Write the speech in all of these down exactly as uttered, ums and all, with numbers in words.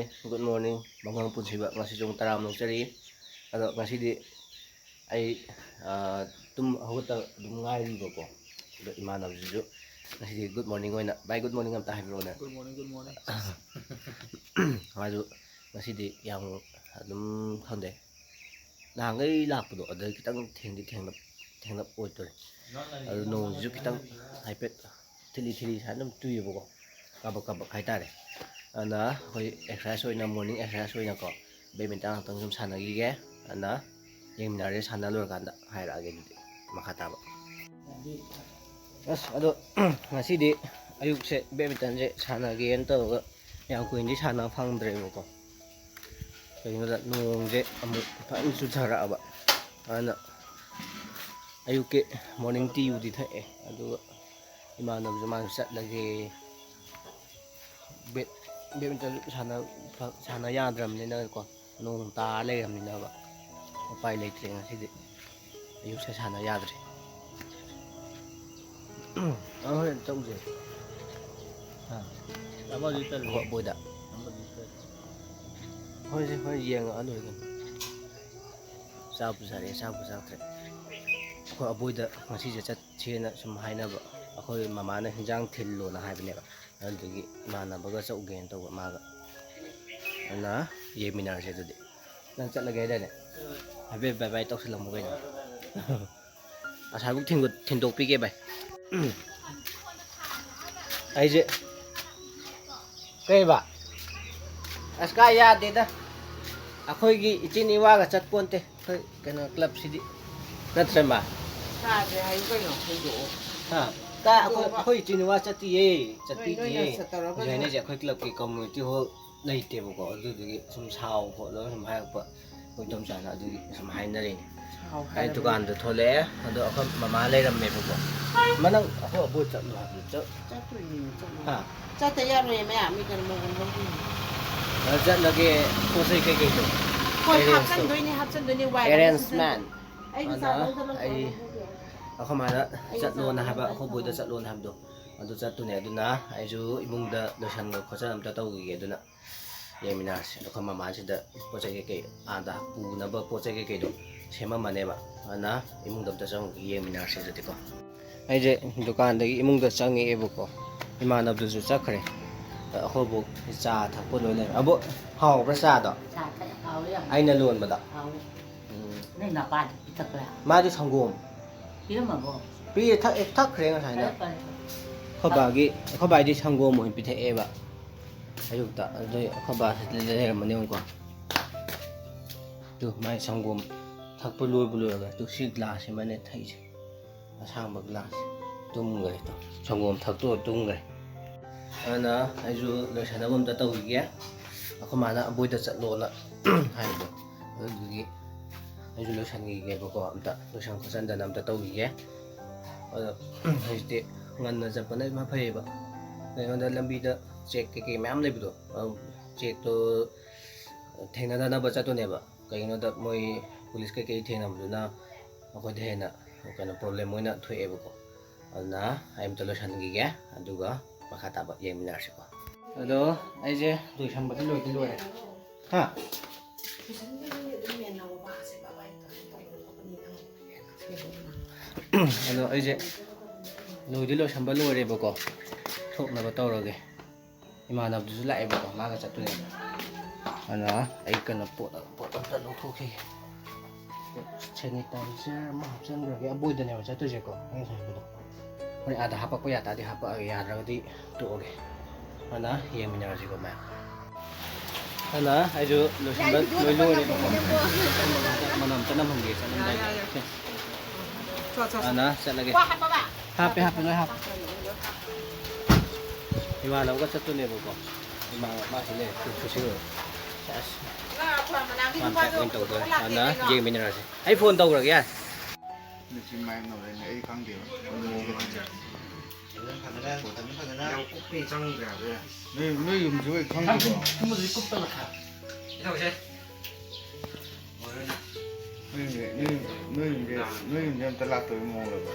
Good morning, ꯃꯪꯒꯣꯜ ꯄꯨꯟꯁꯤꯕ꯫ ꯉꯁꯤꯁꯨ ꯄꯨꯡ ꯇꯔꯥ ꯑꯃ ꯂꯧꯖꯔꯤ꯫ ꯑꯗꯣ ꯉꯁꯤꯗꯤ ꯑꯩ, ꯑꯥ, ꯇꯨꯝ ꯍꯧꯒꯠꯇ ꯑꯗꯨꯝ ꯉꯥꯏꯔꯤꯕꯀꯣ꯫ ꯑꯗꯣ ꯏꯃꯥꯟꯅꯕꯁꯤꯁꯨ ꯉꯁꯤꯗꯤ good morning ꯑꯣꯏꯅ, "ꯚꯥꯏ, good morning ꯑꯝꯇ ꯍꯥꯏꯕꯤꯔꯛꯑꯣꯅꯦ꯫" Good morning, good morning. ꯃꯥꯁꯨ ꯉꯁꯤꯗꯤ ꯌꯥꯝ ꯑꯗꯨꯝ ꯈꯪꯗꯦ, ꯅꯍꯥꯟꯈꯩ ꯂꯥꯛꯄꯗꯣ ꯑꯗꯨꯗꯩ ꯈꯤꯇꯪ ꯊꯦꯡꯗꯤ ꯊꯦꯡꯂꯞ, ꯊꯦꯡꯂꯞ ꯑꯣꯏꯗꯣꯔꯦ꯫ ꯑꯗꯨ ꯅꯣꯡꯁꯤꯁꯨ ꯈꯤꯇꯪ ꯍꯥꯏꯐꯦꯠ ꯊꯤꯂꯤ ꯊꯤꯂꯤ ꯁꯨꯃꯥꯏꯅ ꯑꯗꯨꯝ ꯆꯨꯏꯌꯦꯕꯀꯣ, ꯀꯥꯕꯛ ꯀꯥꯕꯛ ꯍꯥꯏꯇꯥꯔꯦ꯫ ꯑꯗꯨꯅ ꯑꯩꯈꯣꯏ exercise ꯑꯣꯏꯅ, morning exercise ꯑꯣꯏꯅꯀꯣ, badminton ꯉꯥꯛꯇꯪ ꯁꯨꯝ ꯁꯥꯟꯅꯈꯤꯒꯦ꯫ ꯑꯗꯨꯅ ꯌꯦꯡꯃꯤꯟꯅꯔꯁꯦ, ꯁꯥꯟꯅ ꯂꯣꯏꯔꯀꯥꯟꯗ ꯍꯥꯏꯔꯛꯑꯒꯦ ꯑꯗꯨꯗꯤ ꯃꯈꯥ ꯇꯥꯕ꯫ ꯑꯁ, ꯑꯗꯣ ꯉꯁꯤꯗꯤ ꯑꯌꯨꯛꯁꯦ badmintonꯁꯦ ꯁꯥꯟꯅꯒꯦꯅ ꯇꯧꯔꯒ ꯌꯥꯝ ꯀꯨꯏꯅꯗꯤ ꯁꯥꯟꯅꯕ ꯐꯪꯗ꯭ꯔꯦꯕꯀꯣ꯫ ꯀꯩꯒꯤꯅꯣꯗ ꯅꯣꯡꯁꯦ ꯑꯃꯨꯛ ꯐꯖꯅ ꯆꯨꯊꯔꯛꯑꯕ꯫ ꯑꯗꯨꯅ ꯑꯌꯨꯛꯀꯤ morning teaꯕꯨꯗꯤ ꯊꯛꯑꯦ, ꯑꯗꯨꯒ ꯏꯃꯥꯟꯅꯕꯁꯨ ꯃꯥꯁꯨ ꯆꯠꯂꯒꯦ꯫ ꯕꯦꯠ-, badminton ꯁꯥꯟꯅ-, ꯁꯥꯟꯅ ꯌꯥꯗ꯭ꯔꯕꯅꯤꯅꯀꯣ, ꯅꯣꯡ ꯇꯥꯔ ꯂꯩꯔꯕꯅꯤꯅꯕ ꯎꯄꯥꯏ ꯂꯩꯇ꯭ꯔꯦ ꯉꯁꯤꯗꯤ꯫ ꯑꯌꯨꯛꯁꯦ ꯁꯥꯟꯅ ꯌꯥꯗ꯭ꯔꯦ꯫ ꯑ, ꯍꯣꯔꯦꯟ ꯆꯧꯁꯦ꯫ ꯑꯥ꯫ ꯑꯃꯗꯤ ꯇꯜꯂꯦ꯫ ꯍꯣꯏ, ꯕꯣꯏꯗ꯫ ꯑꯃꯗꯤ ꯇꯜꯂꯦ꯫ ꯍꯣꯏꯁꯦ, ꯍꯣꯏ, ꯌꯦꯡꯉꯛꯑ ꯂꯣꯏꯔꯦ ꯀꯩꯅꯣ꯫ ꯆꯥꯛꯄꯨ ꯆꯥꯔꯦ, ꯆꯥꯛꯄꯨ ꯆꯥꯛꯇ꯭ꯔꯦ꯫ ꯑꯩꯈꯣꯏ ꯑꯕꯣꯏꯗ ꯉꯁꯤꯁꯦ ꯆꯠꯁꯦꯅ ꯁꯨꯝ ꯍꯥꯏꯅꯕ, ꯑꯩꯈꯣꯏ ꯃꯃꯥꯅ ꯍꯤꯟꯖꯥꯡ ꯊꯤꯜꯂꯣꯅ ꯍꯥꯏꯕꯅꯦꯕ꯫ ꯑꯗꯨꯗꯨꯒꯤ ꯏꯃꯥꯟꯅꯕꯒ ꯆꯧꯒꯦꯅ ꯇꯧꯕ ꯃꯥꯒ꯫ ꯑꯗꯨꯅ ꯌꯦꯡꯃꯤꯟꯅꯔꯁꯦ ꯑꯗꯨꯗꯤ꯫ ꯅꯪ ꯆꯠꯂꯒꯦ ꯍꯥꯏꯗꯥꯏꯅꯦ? ꯍꯥꯏꯐꯦꯠ bye bye ꯇꯧꯁꯜꯂꯝꯃꯨ ꯀꯩꯅꯣ꯫ ꯑꯁꯥꯏꯕꯨꯛ ꯊꯤꯟꯗꯣꯛ-, ꯊꯤꯟꯗꯣꯛꯄꯤꯒꯦ ꯚꯥꯏ꯫ ꯑꯩꯁꯦ ꯀꯩꯕ? ꯑꯁ, ꯀꯥ ꯌꯥꯗꯦꯗ꯫ ꯑꯩꯈꯣꯏꯒꯤ ꯏꯆꯤꯟ ꯏꯋꯥꯒ ꯆꯠꯄꯣꯟꯇꯦ꯫ ꯑꯩꯈꯣꯏ ꯀꯩꯅꯣ clubꯁꯤꯗꯤ꯫ ꯅꯠꯇ꯭ꯔ ꯃꯥ? ꯀꯥꯁꯦ ꯍꯥꯏꯌꯨ ꯀꯩꯅꯣ, ꯍꯧꯗꯣꯛꯑꯣ꯫ ꯍꯥ? ꯀꯥ ꯑꯩꯈꯣꯏ, ꯍꯧꯗꯣꯛꯑꯣ꯫ ꯑꯩꯈꯣꯏ ꯏꯆꯤꯟ ꯏꯋꯥ ꯆꯠꯇꯤꯌꯦ꯫ ꯅꯣꯏ, ꯅꯣꯏꯅ ꯆꯠꯄꯤꯗꯤꯌꯦ꯫ ꯆꯠꯇꯧꯔꯕꯅꯦ꯫ ꯍꯧꯖꯤꯛ ꯍꯥꯏꯅꯩꯁꯦ ꯑꯩꯈꯣꯏ clubꯀꯤ community hall ꯂꯩꯇꯦꯕꯀꯣ꯫ ꯑꯗꯨꯗꯨꯒꯤ ꯁꯨꯝ ꯁꯥꯎ ꯈꯣꯠꯂꯣ ꯁꯨꯝ ꯍꯥꯏꯔꯛꯄ꯫ ꯑꯩꯈꯣꯏ ꯏꯗꯣꯝꯆꯥꯅ ꯑꯗꯨꯒꯤ ꯁꯨꯝ ꯍꯥꯏꯅꯔꯤꯅꯦ꯫ ꯁꯥꯎ ꯑꯩ ꯍꯥꯏꯔꯕꯅꯦ꯫ ꯗꯨꯀꯥꯟꯗ ꯊꯣꯛꯂꯛꯑꯦ꯫ ꯑꯗꯣ ꯑꯩꯈꯣꯏ ꯃꯃꯥ ꯂꯩꯔꯝꯃꯦꯕꯀꯣ꯫ ꯃꯥ ꯅꯪ ꯑꯩꯈꯣꯏ ꯑꯕꯣꯏ ꯆꯠꯂꯣ ꯍꯥꯏꯕꯗꯨ ꯆꯠ-, ꯆꯠꯇꯣꯏꯅꯦ, ꯆꯠꯂꯣ꯫ ꯍꯥ? ꯆꯠꯇ ꯌꯥꯔꯣꯏꯌꯦ, ꯃꯌꯥꯝ ꯃꯤ ꯀꯩꯅꯣ ꯃꯑꯣꯡ ꯂꯧꯗꯣꯏꯅꯦ꯫ ꯑꯗ ꯆꯠꯂꯒꯦ ꯄꯣꯠ ꯆꯩ ꯀꯩꯀꯩꯗꯣ꯫ ꯍꯣꯏ, arrangeꯇꯣ꯫ ꯍꯥꯞꯆꯟꯗꯣꯏꯅꯦ, ꯍꯥꯞꯆꯟꯗꯣꯏꯅꯦ, ꯋꯥꯏ ꯑꯃ arrangement꯫ ꯁꯤꯖꯟꯅ-, ꯑꯩꯅ ꯑꯗ ꯆꯥ ꯂꯧꯗ ꯂꯧꯗ ꯑꯩ ꯂꯧꯗꯣꯏꯅꯦ꯫ ꯑꯩꯈꯣꯏ ꯃꯥꯅ ꯑꯩꯅ ꯆꯥ ꯆꯠꯂꯣꯅ ꯍꯥꯏꯕ, ꯂꯧꯗ ꯑꯩꯈꯣꯏ ꯕꯣꯏꯗ ꯂꯧꯗꯣꯏꯅꯦ꯫ ꯆꯠꯂꯣꯅ ꯍꯥꯏꯕꯗꯣ꯫ ꯑꯗꯨ ꯆꯠꯇꯨꯅꯦ꯫ ꯑꯗꯨꯅ ꯑꯩꯁꯨ ꯏꯃꯨꯡꯗ ꯂꯣꯏꯁꯟꯕ ꯈꯣꯠꯆꯟꯕ ꯑꯝꯇ ꯇꯧꯈꯤꯒꯦ꯫ ꯑꯗꯨꯅ ꯌꯦꯡꯃꯤꯟꯅꯔꯁꯦ꯫ ꯑꯩꯈꯣꯏ ꯃꯃꯥꯁꯤꯗ ꯄꯣꯠ ꯆꯩ ꯀꯩꯀꯩ, ꯑꯥꯗ ꯄꯨꯅꯕ ꯄꯣꯠ ꯆꯩ ꯀꯩꯀꯩꯗꯣ ꯁꯦꯝꯃꯝꯃꯅꯦꯕ꯫ ꯑꯗꯨꯅ ꯏꯃꯨꯡꯗ ꯑꯝꯇ ꯆꯪꯉꯒ ꯌꯦꯡꯃꯤꯟꯅꯔꯁꯦ ꯑꯗꯨꯗꯤꯀꯣ꯫ ꯑꯩꯁꯦ ꯗꯨꯀꯥꯟꯗꯒꯤ ꯏꯃꯨꯡꯗ ꯆꯪꯉꯛꯑꯦꯕꯀꯣ꯫ ꯏꯃꯥꯟꯅꯕꯗꯨꯁꯨ ꯆꯠꯈ꯭ꯔꯦ꯫ ꯑꯩꯈꯣꯏꯕꯨ ꯆꯥ ꯊꯛꯄ ꯂꯣꯏ ꯂꯩꯔꯦ꯫ ꯑꯕꯣ, ꯍꯥꯎꯕ꯭ꯔꯥ ꯆꯥꯗꯣ? ꯆꯥ ꯊꯛꯑꯦ, ꯍꯥꯎꯋꯦ ꯌꯥꯝ꯫ ꯑꯩꯅ ꯂꯣꯟꯕꯗꯣ? ꯍꯥꯎꯋꯦ꯫ ꯎꯝ꯫ ꯅꯣꯏ ꯅꯄꯥꯗꯤ ꯄꯤꯊꯛꯈ꯭ꯔꯦ? ꯃꯥꯗꯤ ꯁꯪꯒꯣꯝ꯫ ꯄꯤꯔꯝꯃꯕꯣ? ꯄꯤꯔꯦ, ꯊꯛꯑꯦ, ꯊꯛꯈ꯭ꯔꯦ ꯉꯁꯥꯏꯅ꯫ ꯐꯔꯦ, ꯐꯔꯦ, ꯐꯔꯦ꯫ ꯑꯩꯈꯣꯏ ꯕꯥꯒꯤ, ꯑꯩꯈꯣꯏ ꯕꯥꯗꯤ ꯁꯪꯒꯣꯝ ꯑꯣꯏꯅ ꯄꯤꯊꯛꯑꯦꯕ ꯑꯌꯨꯛꯇ꯫ ꯑꯗꯨꯏ ꯑꯩꯈꯣꯏ ꯕꯥꯁꯤ ꯂꯩꯔꯝꯃꯅꯤ ꯌꯦꯡꯉꯨꯀꯣ꯫ ꯇꯨ, ꯃꯥꯏ ꯁꯪꯒꯣꯝ ꯊꯛꯄ ꯂꯣꯏꯕꯨ ꯂꯣꯏꯔꯒ, ꯇꯨ, ꯁꯤ ꯒ꯭ꯂꯥꯁꯁꯤꯃꯅꯦ ꯊꯛꯏꯁꯦ꯫ ꯑꯁꯥꯡꯕ ꯒ꯭ꯂꯥꯁ꯫ ꯇꯨꯝꯈ꯭ꯔꯦ ꯇꯨ꯫ ꯁꯪꯒꯣꯝ ꯊꯛꯇꯣꯛꯑ ꯇꯨꯝꯈ꯭ꯔꯦ꯫ ꯑꯗꯨꯅ ꯑꯩꯁꯨ ꯂꯣꯏꯁꯟꯅꯕ ꯑꯝꯇ ꯇꯧꯈꯤꯒꯦ꯫ ꯑꯩꯈꯣꯏ ꯃꯥꯅ ꯑꯕꯣꯏꯗ ꯆꯠꯂꯣꯅ ꯍꯥꯏꯕꯗꯣ꯫ ꯑꯗꯨꯗꯨꯒꯤ ꯑꯩꯁꯨ ꯂꯣꯏꯁꯟꯈꯤꯒꯦꯕꯀꯣ꯫ ꯑꯝꯇ ꯂꯣꯏꯁꯟ ꯈꯣꯠꯆꯟꯗꯅ ꯑꯝꯇ ꯇꯧꯈꯤꯒꯦ꯫ ꯑꯗꯣ ꯍꯧꯖꯤꯛꯇꯤ ꯉꯟꯅ ꯆꯠꯄꯅ ꯏꯃꯥ ꯐꯩꯌꯦꯕ꯫ ꯀꯩꯅꯣꯗ ꯂꯝꯕꯤꯗ ꯆꯦꯛ ꯀꯩꯀꯩ ꯃꯌꯥꯝ ꯂꯩꯕꯗꯣ, ꯑꯗꯨ ꯆꯦꯛꯇꯣ ꯊꯦꯡꯅꯗꯅꯕ ꯆꯠꯇꯣꯏꯅꯦꯕ꯫ ꯀꯩꯒꯤꯅꯣꯗ ꯃꯣꯏ ꯄꯨꯂꯤꯁ ꯀꯩꯀꯩ ꯊꯦꯡꯅꯕꯗꯨꯅ ꯑꯩꯈꯣꯏꯗ ꯍꯦꯟꯅ ꯀꯩꯅꯣ ꯄ꯭ꯔꯣꯕ꯭ꯂꯦꯝ ꯑꯣꯏꯅ ꯊꯣꯛꯑꯦꯕꯀꯣ꯫ ꯑꯗꯨꯅ ꯑꯩ ꯑꯝꯇ ꯂꯣꯏꯁꯟꯈꯤꯒꯦ, ꯑꯗꯨꯒ ꯃꯈꯥ ꯇꯥꯕ ꯌꯦꯡꯃꯤꯟꯅꯔꯁꯤꯀꯣ꯫ ꯑꯗꯣ ꯑꯩꯁꯦ ꯂꯣꯏꯁꯟꯕꯗꯤ ꯂꯣꯏꯗꯤ ꯂꯣꯏꯔꯦ꯫ ꯍꯥ? ꯑꯗꯣ ꯑꯩꯁꯦ ꯂꯣꯏꯗꯤ ꯂꯣꯏꯁꯟꯕ ꯂꯣꯏꯔꯦꯕꯀꯣ꯫ ꯊꯣꯛꯅꯕ ꯇꯧꯔꯒꯦ꯫ ꯏꯃꯥꯟꯅꯕꯗꯨꯁꯨ ꯂꯥꯛꯑꯦꯕꯀꯣ, ꯃꯥꯒ ꯆꯠꯇꯣꯏꯅꯦꯕ꯫ ꯑꯗꯨꯅ ꯑꯩ ꯀꯩꯅꯣ ꯄꯣꯠ, ꯄꯣꯠ ꯑꯝꯇ ꯂꯧꯊꯣꯛꯈꯤꯒꯦ꯫ ꯁꯦꯅꯤꯇꯥꯏꯖꯔ ꯑꯃ ꯍꯥꯞꯆꯤꯟꯈ꯭ꯔꯒꯦ, ꯑꯕꯣꯏꯗꯅꯦꯕ ꯆꯠꯇꯣꯏꯁꯦꯀꯣ, ꯑꯩ ꯉꯁꯥꯏ ꯍꯥꯏꯕꯗꯣ꯫ ꯍꯣꯔꯦꯟ ꯑꯥꯗ ꯍꯥꯄꯛꯄ ꯌꯥ ꯇꯥꯔꯗꯤ ꯍꯥꯄꯛꯑꯒꯦ, ꯌꯥꯗ꯭ꯔꯒꯗꯤ ꯇꯣꯛꯑꯒꯦ꯫ ꯑꯗꯨꯅ ꯌꯦꯡꯃꯤꯟꯅꯔꯁꯤꯀꯣ ꯃꯌꯥꯝ꯫ ꯑꯗꯨꯅ ꯑꯩꯁꯨ ꯂꯣꯏꯁꯤꯟꯕ ꯂꯣꯏ ꯂꯣꯏꯔꯦꯕꯀꯣ꯫ ꯃꯅꯝ ꯑꯝꯇ ꯅꯝꯍꯟꯒꯦ ꯆꯠꯂꯝꯗꯥꯏꯗ꯫ ꯆꯣ, ꯆꯣ, ꯆꯣ꯫ ꯑꯗꯨꯅ ꯆꯠꯂꯒꯦ꯫ ꯍꯥꯞꯄꯦ, ꯍꯥꯞꯄꯦ, ꯂꯣꯏ ꯍꯥꯞꯄꯦ꯫ ꯏꯃꯥꯟꯅꯕꯒ ꯆꯠꯇꯣꯏꯅꯦꯕꯀꯣ꯫ ꯏꯃꯥꯟꯅꯕ ꯃꯥ ꯁꯤ ꯂꯩꯔꯦ, ꯁꯨ-, ꯁꯨꯁꯤꯜꯂꯣ꯫ ꯑꯁ꯫ ꯃꯥ ꯄꯥꯛ ꯑꯣꯏꯅ ꯇꯧꯗꯣꯔꯦ꯫ ꯑꯗꯨꯅ ꯌꯦꯡꯃꯤꯟꯅꯔꯁꯤ꯫ ꯑꯩ ꯐꯣꯟ ꯇꯧꯈ꯭ꯔꯒꯦ꯫ ꯁꯤ ꯃꯥꯏ ꯅꯧꯔꯦꯅꯦ, ꯑꯩ ꯈꯪꯗꯦꯕ꯫ ꯐꯖꯅ, ꯐꯖꯅ, ꯐꯖꯅ꯫ ꯌꯥꯝ ꯀꯨꯞꯄꯦ, ꯆꯪꯗ꯭ꯔꯦ ꯍꯥꯏꯕ꯫ ꯅꯣꯏ, ꯅꯣꯏ ꯌꯨꯝꯁꯤ ꯍꯣꯏ ꯈꯪꯗꯦꯀꯣ? ꯀꯨꯝꯕꯗꯨꯗꯤ ꯀꯨꯞꯄꯦ ꯃꯈꯥ꯫ ꯀꯩꯗꯧꯁꯦ? ꯅꯣꯏ, ꯅꯣꯏ, ꯅꯣꯏ ꯌꯨꯝꯁꯦ, ꯅꯣꯏ ꯌꯨꯝꯁꯦ ꯑꯝꯇ ꯂꯥꯛꯇꯕꯒꯤ ꯃꯑꯣꯡ ꯂꯩꯕ꯫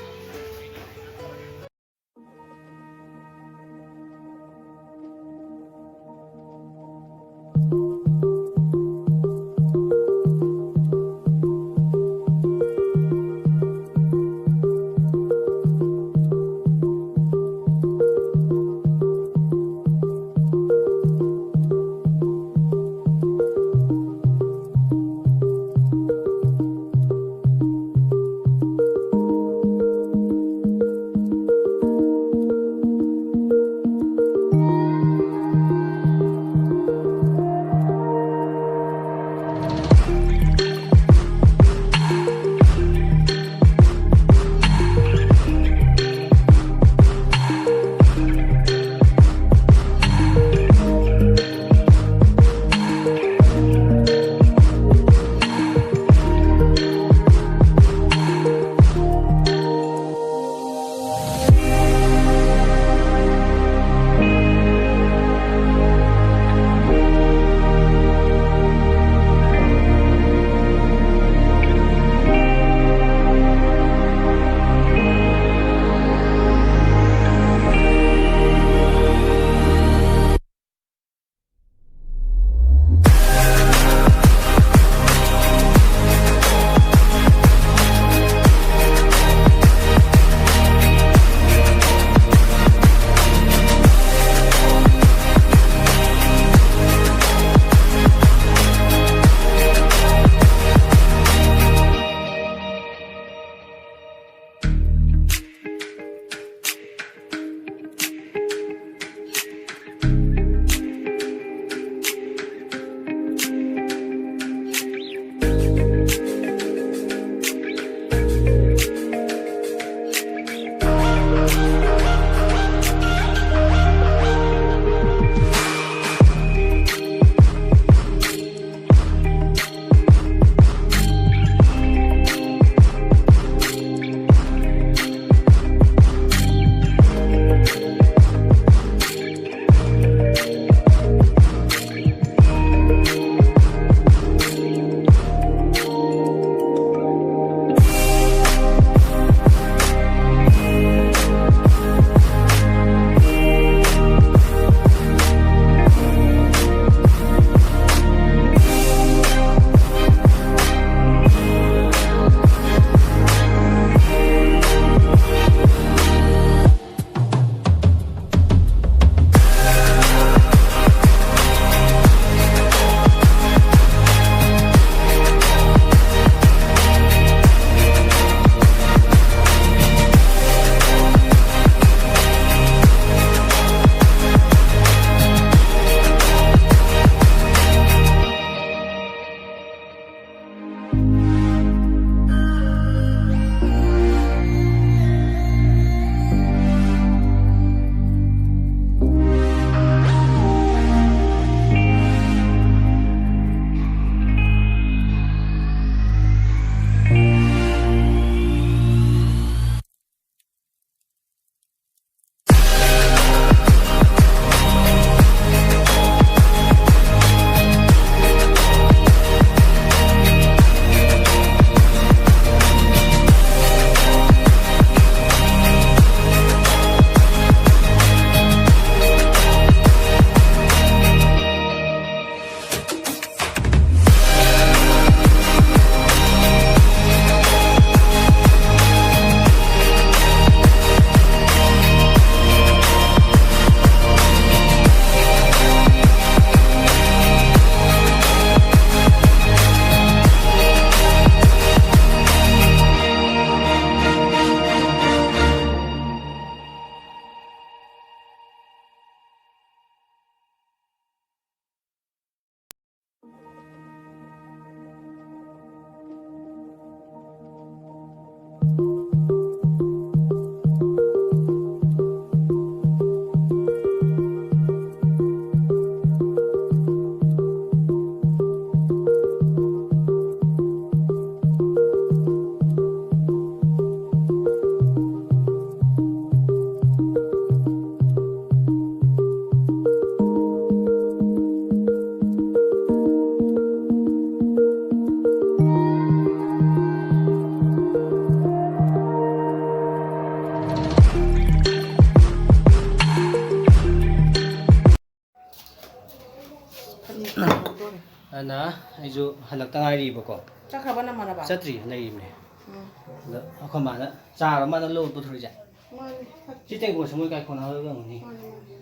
ꯑꯩꯁꯨ ꯍꯜꯂꯛꯇ ꯉꯥꯏꯔꯤꯕꯀꯣ꯫ ꯆꯠꯈ꯭ꯔꯕ ꯅꯃꯥꯟꯅꯕ? ꯆꯠꯇ꯭ꯔꯤ, ꯂꯩꯔꯤꯕꯅꯦ꯫ ꯎꯝ. ꯑꯗ ꯑꯩꯈꯣꯏ ꯃꯥꯅ ꯆꯥꯔ ꯃꯥꯅ ꯂꯧ ꯄꯨꯊꯣꯔꯛꯏꯁꯦ꯫ ꯃꯥꯅꯤ. ꯁꯤ ꯇꯦꯡꯀꯣꯠꯁꯦ ꯃꯣꯏ ꯀꯥꯏ ꯈꯣꯡꯅ ꯍꯧꯔꯒ ꯑꯃꯨꯛꯅꯤ꯫ ꯃꯥꯅꯤ, ꯃꯥꯅꯤ.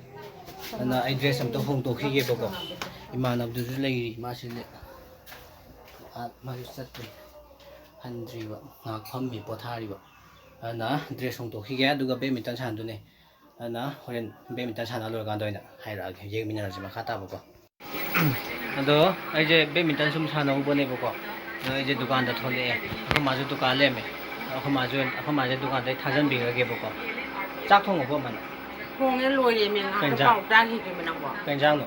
ꯑꯗꯨꯅ ꯑꯩ ꯗ꯭ꯔꯦꯁ ꯑꯝꯇ ꯍꯣꯡꯗꯣꯛꯈꯤꯒꯦꯕꯀꯣ꯫ ꯏꯃꯥꯟꯅꯕꯗꯨꯁꯨ ꯂꯩꯔꯤ, ꯃꯥꯁꯤꯅꯦ꯫ ꯑꯥ, ꯃꯥꯁꯨ ꯆꯠꯇ꯭ꯔꯤ꯫ ꯍꯟꯗ꯭ꯔꯤꯕ꯫ ꯉꯥꯏꯍꯥꯛ ꯐꯝꯃꯤ, ꯄꯣꯊꯥꯔꯤꯕ꯫ ꯑꯗꯨꯅ ꯗ꯭ꯔꯦꯁ ꯍꯣꯡꯗꯣꯛꯈꯤꯒꯦ, ꯑꯗꯨꯒ ꯕꯦꯗꯃꯤꯟꯇꯟ ꯁꯥꯟꯅꯗꯣꯏꯅꯦ꯫ ꯑꯗꯨꯅ ꯍꯣꯔꯦꯟ ꯕꯦꯗꯃꯤꯟꯇꯟ ꯁꯥꯟꯅ ꯂꯣꯏꯔꯀꯥꯟꯗ ꯑꯣꯏꯅ ꯍꯥꯏꯔꯛꯑꯒꯦ, ꯌꯦꯡꯃꯤꯟꯅꯔꯁꯤ ꯃꯈꯥ ꯇꯥꯕꯀꯣ꯫ ꯑꯗꯣ ꯑꯩꯁꯦ ꯕꯦꯗꯃꯤꯟꯇꯟ ꯁꯨꯝ ꯁꯥꯟꯅꯍꯧꯕꯅꯦꯕꯀꯣ꯫ ꯑꯗꯣ ꯑꯩꯁꯦ ꯗꯨꯀꯥꯟꯗ ꯊꯣꯛꯂꯛꯑꯦ꯫ ꯑꯩꯈꯣꯏ ꯃꯥꯁꯨ ꯗꯨꯀꯥꯟ ꯂꯩꯔꯝꯃꯦ꯫ ꯑꯩꯈꯣꯏ ꯃꯥꯁꯨ, ꯑꯩꯈꯣꯏ ꯃꯥꯁꯦ ꯗꯨꯀꯥꯟꯗ ꯑꯩ ꯊꯥꯖꯟꯕꯤꯔꯒꯦꯕꯀꯣ꯫ ꯆꯥꯛ ꯊꯣꯡꯉꯕꯣ, ꯑꯃꯅ? ꯊꯣꯡꯉꯦ, ꯂꯣꯏꯔꯦ, ꯃꯦ, ꯉꯥꯏꯍꯥꯛꯇ ꯀꯩ ꯏꯟꯖꯥꯡ? ꯄꯥꯎ ꯇꯥꯈꯤꯒꯦꯕ ꯅꯪꯕꯣ꯫ ꯀꯩ ꯏꯟꯖꯥꯡꯅꯣ?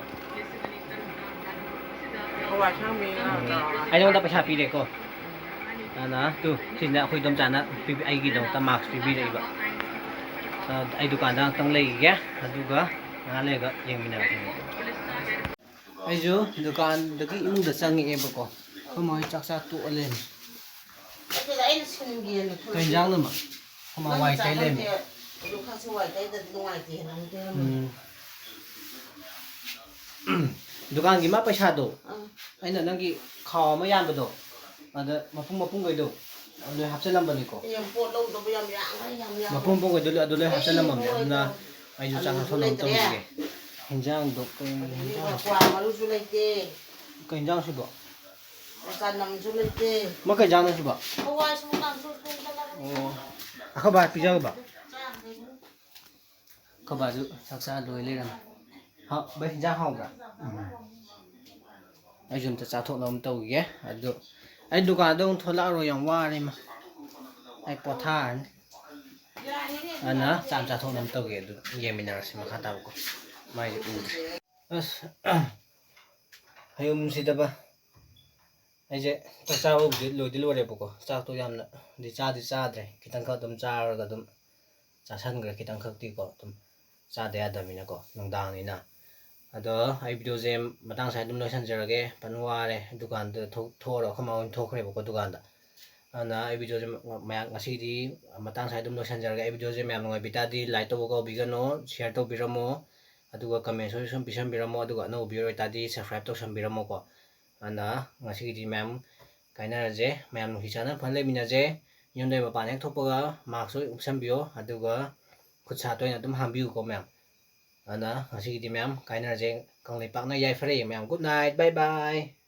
ꯍꯋꯥꯏ ꯑꯁꯥꯡꯕꯤ ꯉꯥ ꯎꯝ. ꯇꯧꯔꯒ. ꯑꯩ ꯅꯉꯣꯟꯗ ꯄꯩꯁꯥ ꯄꯤꯔꯦꯀꯣ꯫ ꯑꯗꯨꯅ ꯇꯨ, ꯁꯤꯁꯤꯅ ꯑꯩꯈꯣꯏ ꯏꯗꯣꯝꯆꯥꯅ ꯄꯤꯕꯤ-, ꯑꯩꯒꯤꯗꯃꯛꯇ ꯃꯥꯛꯁ ꯄꯤꯕꯤꯔꯛꯏꯕ꯫ ꯑ, ꯑꯩ ꯗꯨꯀꯥꯟꯗ ꯉꯥꯛꯇꯪ ꯂꯩꯈꯤꯒꯦ, ꯑꯗꯨꯒ ꯉꯥꯏꯍꯥꯛ ꯂꯩꯔꯒ ꯌꯦꯡꯃꯤꯟꯅꯔꯁꯤ꯫ ꯑꯩꯁꯨ ꯗꯨꯀꯥꯟꯗꯒꯤ ꯏꯃꯨꯡꯗ ꯆꯪꯉꯛꯑꯦꯕꯀꯣ꯫ ꯑꯩꯈꯣꯏ ꯃꯥ ꯍꯣꯏ ꯆꯥꯛ ꯆꯥ ꯇꯣꯛꯑ ꯂꯩꯔꯝꯃꯦ꯫ ꯅꯠꯇꯦꯗ, ꯑꯩꯅ ꯁꯤꯟꯒꯦꯅ ꯊꯣꯛꯂꯛꯄ. ꯀꯩ ꯏꯟꯖꯥꯡꯅꯣ, ꯃꯥ? ꯑꯩꯈꯣꯏ ꯃꯥ ꯋꯥꯏ ꯇꯩ ꯂꯩꯔꯝꯃꯦ꯫ ꯑꯗꯨ ꯈꯔꯁꯨ ꯋꯥꯏ ꯇꯩꯗꯗꯤ ꯅꯨꯡꯉꯥꯏꯇꯦꯅ ꯑꯃꯨꯛ ꯇꯩꯔꯝꯕꯅꯤ. ꯎꯝ. ꯗꯨꯀꯥꯟꯒꯤ ꯃꯥ ꯄꯩꯁꯥꯗꯣ, ꯑꯥ. ꯑꯩꯅ ꯅꯪꯒꯤ ꯈꯥꯎ ꯑꯃ ꯌꯥꯟꯕꯗꯣ, ꯑꯗ ꯃꯄꯨꯝ ꯃꯄꯨꯝꯈꯩꯗꯣ ꯂꯣꯏ ꯍꯥꯞꯆꯜꯂꯝꯕꯅꯤꯀꯣ꯫ ꯍꯌꯦꯡ ꯄꯣꯠ ꯂꯧꯗꯕ ꯌꯥꯝ ꯌꯥꯝꯈ꯭ꯔꯦ, ꯌꯥꯝ ꯌꯥꯝꯈ꯭ꯔꯦ. ꯃꯄꯨꯝ ꯃꯄꯨꯝꯈꯩꯗꯣ ꯑꯗꯨ ꯂꯣꯏ ꯑꯩ ꯍꯥꯞꯆꯜꯂꯝꯃꯕꯅꯦ꯫ ꯂꯣꯏꯔꯦ. ꯑꯗꯨꯅ ꯑꯩꯁꯨ ꯆꯥꯛ ꯑꯂꯨꯁꯨ ꯆꯥꯊꯣꯛꯅꯕ ꯂꯩꯇ꯭ꯔꯦ. ꯇꯧꯈꯤꯒꯦ꯫ ꯍꯤꯟꯖꯥꯡꯗꯣ ꯀꯩ ꯑꯗꯨꯒ ꯍꯤꯟꯖꯥꯡ? ꯀ꯭ꯋꯥ ꯃꯔꯨꯁꯨ ꯂꯩꯇꯦ. ꯀꯩ ꯍꯤꯟꯖꯥꯡ ꯁꯤꯕꯣ? ꯆꯅꯝꯁꯨ ꯂꯩꯇꯦ. ꯃꯣꯏ ꯀꯩ ꯍꯤꯟꯖꯥꯡꯅꯣ ꯁꯤꯕꯣ? ꯍꯋꯥꯏꯁꯨ ꯀꯥꯡꯁꯨ ꯊꯣꯡꯗꯅꯕꯅꯤ. ꯑꯣ. ꯑꯩꯈꯣꯏ ꯕꯥ ꯄꯤꯖꯔꯨꯕ? ꯆꯥꯈ꯭ꯔꯦ. ꯑꯩꯈꯣꯏ ꯕꯥꯁꯨ ꯆꯥꯛ ꯆꯥ ꯂꯣꯏ ꯂꯩꯔꯝꯃꯦ꯫ ꯍꯥꯎ, ꯚꯥꯏ, ꯍꯤꯟꯖꯥꯡ ꯍꯥꯎꯕ꯭ꯔꯥ? ꯑꯩꯁꯨ ꯑꯝꯇ ꯆꯥꯊꯣꯛꯅꯕ ꯑꯃ ꯇꯧꯈꯤꯒꯦ꯫ ꯑꯗꯨ ꯑꯩ ꯗꯨꯀꯥꯟꯗ ꯑꯃꯨꯛ ꯊꯣꯛꯂꯛꯑꯔꯣꯏ, ꯌꯥꯝ ꯋꯥꯔꯦ ꯏꯃꯥ꯫ ꯑꯩ ꯄꯣꯊꯥꯔꯅꯤ꯫ ꯑꯗꯨꯅ ꯆꯥꯛ ꯆꯥꯊꯣꯛꯅꯕ ꯇꯧꯒꯦ, ꯑꯗꯨ ꯌꯦꯡꯃꯤꯟꯅꯔꯁꯤ ꯃꯈꯥ ꯇꯥꯕꯀꯣ꯫ ꯃꯥꯏꯁꯦ ꯎꯗ꯭ꯔꯦ꯫ ꯑꯁ, ꯍꯌꯨꯝꯁꯤꯗꯕ꯫ ꯑꯩꯁꯦ ꯆꯥꯛ ꯆꯥꯕꯕꯨꯗꯤ ꯂꯣꯏꯗꯤ ꯂꯣꯏꯔꯦꯕꯀꯣ꯫ ꯆꯥꯛꯇꯣ ꯌꯥꯝꯅꯗꯤ ꯆꯥꯗꯤ ꯆꯥꯗ꯭ꯔꯦ꯫ ꯈꯤꯇꯪꯈꯛ ꯑꯗꯨꯝ ꯆꯥꯔꯒ ꯑꯗꯨꯝ ꯆꯥꯁꯟꯈ꯭ꯔꯦ, ꯈꯤꯇꯪꯈꯛꯇꯤꯀꯣ꯫ ꯑꯗꯨꯝ ꯆꯥꯗ ꯌꯥꯗꯕꯅꯤꯅꯀꯣ, ꯅꯨꯡꯗꯥꯡꯅꯤꯅ꯫ ꯑꯗꯣ ꯑꯩ ꯚꯤꯗꯤꯑꯣꯁꯦ ꯃꯇꯥꯡ ꯁ꯭ꯋꯥꯏꯗ ꯑꯗꯨꯝ ꯂꯣꯏꯁꯤꯟꯖꯔꯒꯦ꯫ ꯐꯖꯅ ꯋꯥꯔꯦ꯫ ꯗꯨꯀꯥꯟꯗ ꯊꯣꯛ-, ꯊꯣꯛꯑꯔꯣꯏ꯫ ꯑꯩꯈꯣꯏ ꯃꯥ ꯍꯣꯏ ꯊꯣꯛꯈ꯭ꯔꯦꯕꯀꯣ ꯗꯨꯀꯥꯟꯗ꯫ ꯑꯗꯨꯅ ꯑꯩ ꯚꯤꯗꯤꯑꯣꯁꯦ ꯃ-, ꯃꯌꯥꯝ ꯉꯁꯤꯗꯤ ꯃꯇꯥꯡ ꯁ꯭ꯋꯥꯏꯗ ꯑꯗꯨꯝ ꯂꯣꯏꯁꯤꯟꯖꯔꯒꯦ꯫ ꯑꯩ ꯚꯤꯗꯤꯑꯣꯁꯦ ꯃꯌꯥꯝ ꯅꯨꯡꯉꯥꯏꯕꯤ ꯇꯥꯔꯗꯤ like ꯇꯧꯕ ꯀꯥꯎꯕꯤꯒꯅꯨ, share ꯇꯧꯕꯤꯔꯝꯃꯣ, ꯑꯗꯨꯒ comments ꯁꯨ ꯁꯨꯝ ꯄꯤꯁꯟꯕꯤꯔꯝꯃꯣ, ꯑꯗꯨꯒ ꯑꯅꯧꯕ viewer ꯑꯣꯏꯇꯥꯔꯗꯤ subscribe ꯇꯧꯁꯟꯕꯤꯔꯝꯃꯣꯀꯣ꯫ ꯑꯗꯨꯅ ꯉꯁꯤꯒꯤꯗꯤ ꯃꯌꯥꯝ ꯀꯥꯏꯅꯔꯁꯦ꯫ ꯃꯌꯥꯝ ꯅꯨꯡꯁꯤ ꯆꯥꯟꯅ ꯐꯅ ꯂꯩꯃꯤꯟꯅꯁꯦ꯫ ꯌꯨꯝꯗꯩ ꯃꯄꯥꯟ ꯍꯦꯛ ꯊꯣꯛꯄꯒ mask ꯎꯞꯁꯟꯕꯤꯌꯣ, ꯑꯗꯨꯒ ꯈꯨꯠ ꯁꯥ ꯇꯣꯏꯅ ꯑꯗꯨꯝ ꯍꯥꯝꯕꯤꯌꯨꯀꯣ ꯃꯌꯥꯝ꯫ ꯑꯗꯨꯅ ꯉꯁꯤꯒꯤꯗꯤ ꯃꯌꯥꯝ ꯀꯥꯏꯅꯔꯁꯦ꯫ ꯀꯪꯂꯩꯄꯥꯛꯅ ꯌꯥꯏꯐꯔꯦ ꯃꯌꯥꯝ꯫ Good night, bye bye꯫